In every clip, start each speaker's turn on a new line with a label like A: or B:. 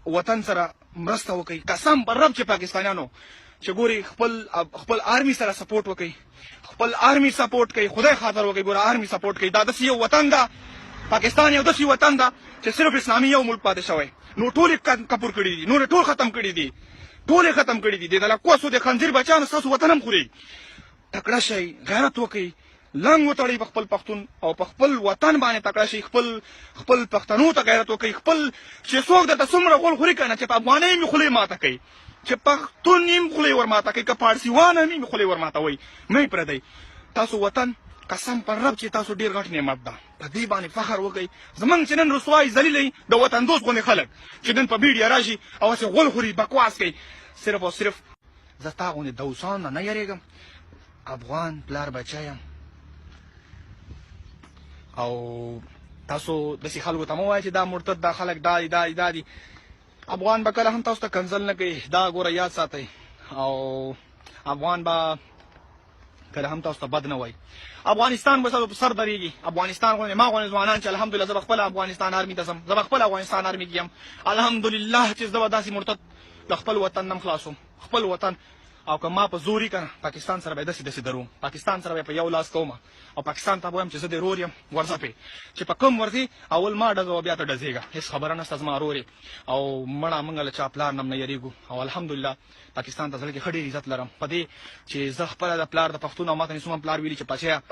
A: وطن سره مرسته وکړئ. قسم پر رب چې پاکستانیانو چې ګوري، خپل خپل آرمي سره سپورټ وکړئ، خپل آرمي سپورټ کوي، خدای خاطر وکړئ، ګوره آرمي سپورټ کوي. دا داسې یو وطن ده، پاکستان یو داسې وطن ده چې صرف اسلامي یو ملک پاتې شوی، نو ټول کپور کړي دي، نور ټول ختم کړي دي، ټول ختم کړي دي. د لکوسو د خنزیر بچیانو ستاسو وطن هم خوري. تکړه شئ، غیرت وکړئ، لنګ وتړئ په خپل پښتون او په خپل وطن باندې. تکړه شئ، خپل خپل پښتنو ته غیرت وکړئ. خپل چې څوک درته څومره غول خوري که نه، چې په افغانۍ مې خولې ماته کوي، چې پښتون یې خولې ورماته کوي، که پاړسیوان هم یې خولې ورماتوي، مه یې پرېږدئ. تاسو وطن، قسم پر رب چې تاسو ډېر غټ نعمت ده، په دې باندې فخر وکړئ. زمونږ چې نن رسوای ذلیل د وطن دوست غوندې خلک چې نن په میډیا راشي او هسې غول خوري، بکواس کوي، صرف او صرف زه تا غوندې دوسان نه یریږم. افغان پلار بچی یم او تاسو داسې خلکو ته مه وایئ چې دا مرتد دا خلک دا دي، دا دي، دا دي. افغان به کله هم تاسو ته کنځل نه کوي، دا ګوره یاد ساتئ، او افغان به کله هم تاسو ته بد نه وایي. افغانستان به ستاسو په سر درېږي. افغانستان غوندې ما غوندې ځوانان چې الحمدلله زه به خپله افغانستان آرمي ته ځم، زه به خپله افغانستان آرمي کې یم. الحمدلله چې زه به داسې مرتد د خپل وطن نم خلاصوم، خپل وطن. او که ما په زوري کنه، پاکستان سره به داسې داسې درو، پاکستان سره به په یو لاس کوم او پاکستان ته وایم چې زه د رور یم، ورځه پې چې په کوم ورځې اول ما ډزه بیا ته ډزېږه، هیڅ خبره نشته، زما رور او مړه. موږ له چا پلار نم نه یریږو او الحمدلله پاکستان ته زړه کې ښه ډېر عزت لرم په دې چې زه خپله د پلار د پښتون او ماته څومره پلار ویلي چې بچیا،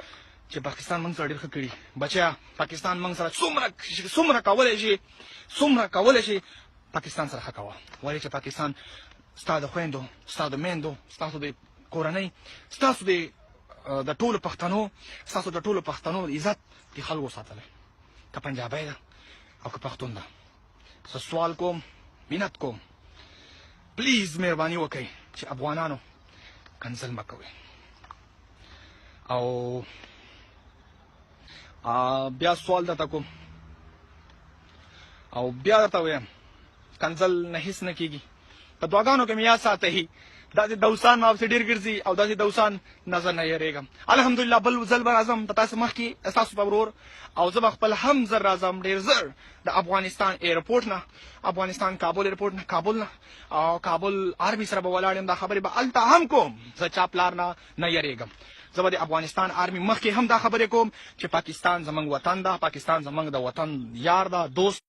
A: چې پاکستان موږ سره ډېر ښه کړي، بچیا پاکستان موږ سره څومره څومره کولی شي، څومره کولی شي پاکستان سره ښه کوه، ولې چې پاکستان ستا د خویندو، ستا د میندو، ستاسو د کورنۍ، ستاسو د ټولو پښتنو، ستاسو د ټولو پښتنو عزت د خلکو ساتلی، که پنجابی ده او که پښتون ده. زه سوال کوم، منت کوم، پلیز مهرباني وکړئ چې افغانانو کنځل مه کوئ. او بیا سوال درته کوم او بیا درته وایم، کنځل نه هیڅ نه کیږي. په دعاګانو کې مې یاد ساتئ. داسې دوسان ما پسې ډېر ګرځي او داسې دوسان نه زه نه یریږم. الحمدلله بل ځل به راځم په تاسو مخکې، ستاسو په ورور، او زه به خپل هم زر راځم، ډېر زر د افغانستان ایرپورټ نه، افغانستان کابل ایرپورټ نه، کابل نه، او کابل آرمي سره به ولاړ یم. دا خبرې به هلته هم کوم. زه چا پلار نه نه یریږم. زه به د افغانستان آرمي مخکې هم دا خبرې کوم چې پاکستان زمونږ وطن ده، پاکستان زمونږ د وطن یار ده، دوست.